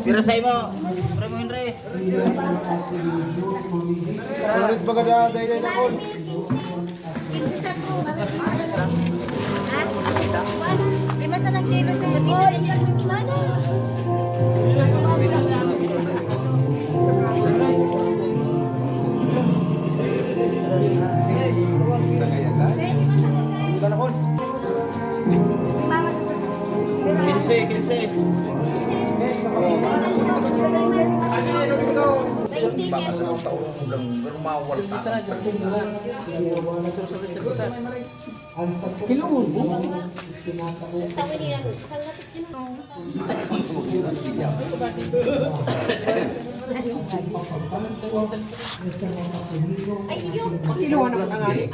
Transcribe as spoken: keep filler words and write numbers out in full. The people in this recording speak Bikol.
Pira sa imo? Primo Henry. Ulit baga da, dai, dai, dakol. Ha? Lima sa lang kilo, te. Quince, quince. Baka sa mga tao, hanggang rumawal ka. Kilos. Ay, iyo. Kiluhan naman ang ani.